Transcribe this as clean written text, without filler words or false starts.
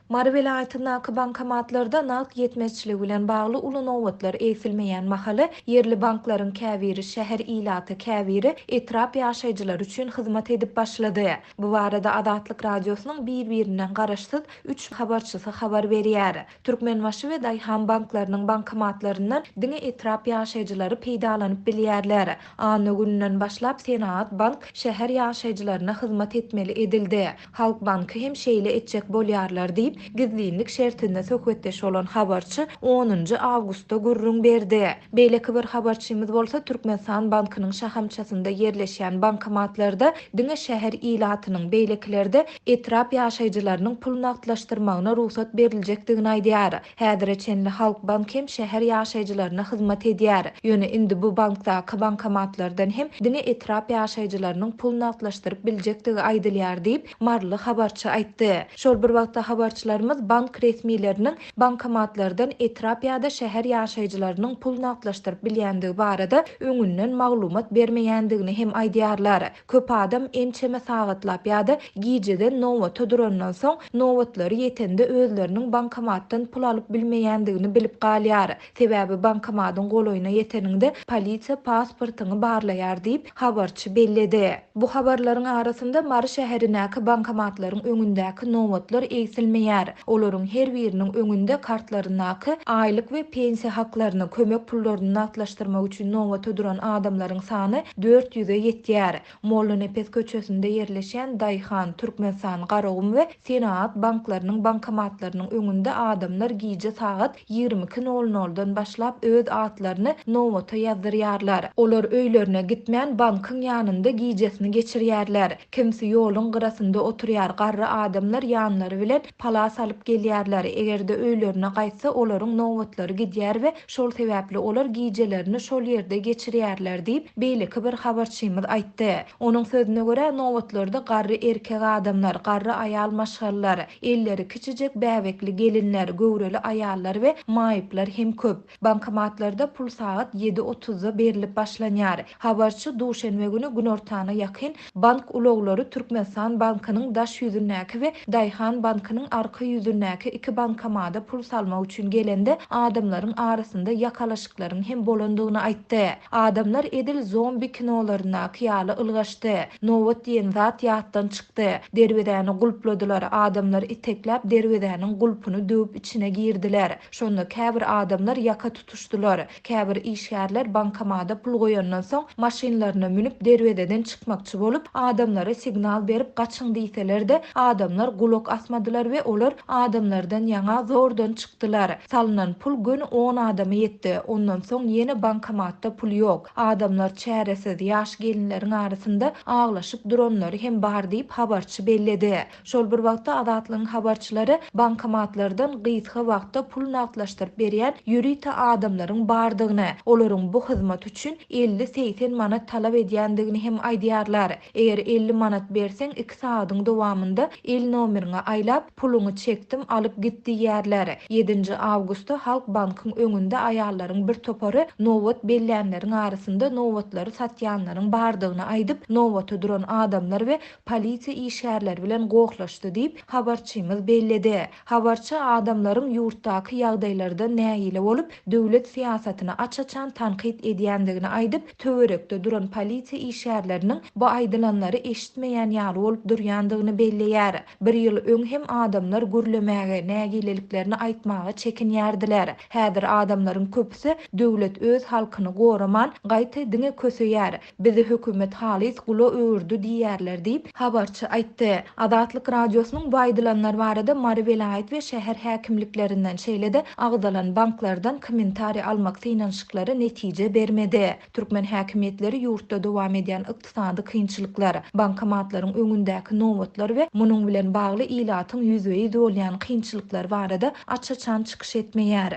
Mary welaýatyndaky bankomatlarda nagt ýetmezçiligi bilen bagly uly nobatlar egsilmeýän mahaly, ýerli banklaryň käbiri şäher ilaty, käbiri etrap ýaşaýjylary üçin hyzmat edip başlady. Bu barada Azatlyk Radiosynyň bir-birinden garaşsyz üç habarçysy habar berýär. Türkmenbaşy we Daýhan banklarynyň bankomatlaryndan diňe etrap ýaşaýjylary peýdalanyp bilýärler. Anna gününden başlap Senagat bank şäher ýaşaýjylaryna hyzmat etmeli edildi. Halk banky hem şeýle etjek bolýarlar diýip, gizlinlik şertinde söhbetdeş bolan habarçy onunjy awgustda gürrüň berdi. Beýleki bir habarçymyz bolsa Türkmenistan bankynyň şahamçasynda ýerleşýän bankomatlarda diňe şäher ilatynyň, beýlekilerde etrap ýaşaýjylarynyň pul nagtlaşdyrmagyna rugsat beriljekdigini aýdýar. Häzire çenli Halkbank hem şäher ýaşaýjylaryna hyzmat edýär. Ýöne indi bu bankdaky bankomatlardan hem diňe etrap ýaşaýjylarynyň pul nagtlaşdyryp biljekdigi aýdylýar diýip, maryly habarçy aýtdy. Şol bir wagtda habarçylarymyz bank resmileriniň bankomatlardan etrap ýa-da şäher ýaşaýjylarynyň pul nagtlaşdyryp bilýändigi barada öňünden maglumat bermeýändigini hem aýdýarlar. Köp adam ençeme sagatlap ýa-da gijeden nobata durandan soň, nobatlary ýetende özleriniň bankomatdan pul alyp bilmeýändigini bilip galýar. Sebäbi bankomadyň golaýyna ýeteniňde polisiýa pasportyňy barlaýar diýip, habarçy belledi. Bu habarlaryň arasynda Mary şäherindäki bankomatlaryň öňündäki nobatlar egsilmeýär. Olaryň her biriniň öňünde kartlaryndaky aýlyk we pensiýa haklaryny, kömek pullaryny nagtlaşdyrmak üçin nobata duran adamlaryň sany 400-e ýetýär. Mollanepes köçesinde ýerleşýän Daýhan, Türkmenistan, Garagum we Senagat banklarynyň bankomatlarynyň öňünde adamlar gije sagat 22 nol noldan başlap öz atlaryny nobata ýazdyrýarlar. Olar öýlerine gitmän, bankyň ýanynda gijesini geçirýärler. Kimsi ýoluň gyrasynda oturýar, garry adamlar ýanlary bilen palas alyp gelýärler, eger-de öýlerine gaýtsa olaryň nobatlary gidýär we şol sebäpli olar gijelerini şol ýerde geçirýärler diýip, beýleki bir habarçymyz aýtdy. Onuň sözüne görä, nobatlarda garry erkek adamlar, garry aýal maşgalalar, elleri kiçijek bäbekli gelinler, göwreli aýallar we maýyplar hem köp. Bankomatlarda pul sagat ýedi otuzda berlip başlanýar. Habarçy duşenbe güni günortana ýakyn bank ulaglary Türkmenistan bankynyň daş ýüzündäki we Daýhan bankynyň arka ýüzündäki iki bankomada pul salmak üçin gelende adamlaryň arasynda ýakalaşyklaryň hem bolandygyny aýtdy. Adamlar edil zombi kinolaryndaky ýaly ylgaşdy. Nobat diýen zat ýatdan çykdy. Derwezäni gulpladylar, adamlar itekläp derwezäniň gulpuny döwüp içine girdiler. Şonda käbir adamlar ýaka tutuşdylar. Käbir işgärler bankomada pul goýandan soň, maşynlaryna münüp derwezeden çykmakçy bolup, adamlara signal berip gaçyň diýseler-de, adamlar gulak asmadylar we olar adamlardan ýaňa zordan çykdylar. Salnan pul göni on adama ýetdi. Ondan soň ýene bankomatda pul ýok. Adamlar çäresiz, ýaş gelinleriň arasynda aglaşyp duranlary hem bar diýip, habarçy belledi. Şol bir wagtda, Azatlygyň habarçylary bankomatlardan gysga wagtda pul nagtlaşdyryp berýän ýörite adamlaryň bardygyny, olaryň bu hyzmat üçin 50-80 manat talap edýändigini hem aýdýarlar. Eger 50 manat berseň, iki sagadyň dowamynda el nomeriňe aýlap, puluňy çekdim, alyp git diýýärler. Ýedinji awgustda Halk bankyň öňünde aýallaryň bir topary nobat bellänleriň arasynda nobatlary satýanlaryň bardygyny aýdyp, nobata duran adamlar we polisiýa işgärleri bilen gohlaşdy diýip, habarçymyz belledi. Habarçy adamlaryň ýurtdaky ýagdaýlardan nägile bolup, döwlet syýasatyny aç-açan tankyt edýändigini aýdyp, töwerekde duran polisiýa işgärleriniň bu aýdylanlary eşitmeýän ýaly bolup durýandygyny belleýär. Bir ýyl öň hem adamlar gürlemäge, nägileliklerini aýtmaga çekinýärdiler. Häzir adamlaryň köpüsi döwlet öz halkyny goraman, gaýta diňe köseýär. Bizi hökümet halys gula öwürdi diýýärler diýip, habarçy aýtdy. Azatlyk Radiosynyň bu aýdylanlar barada Mary welaýat we şäher häkimliklerinden, şeýle-de agzalan banklardan kommentariý almak synanyşyklary netije bermedi. Türkmen häkimiýetleri ýurtda dowam edýän ykdysady kynçylyklar, bankomatlaryň öňündäki nobatlar we munuň bilen bagly ilatyň ýüzbe-ýüz bolýan kynçylyklary barada aç-açan çykyş etmeýär.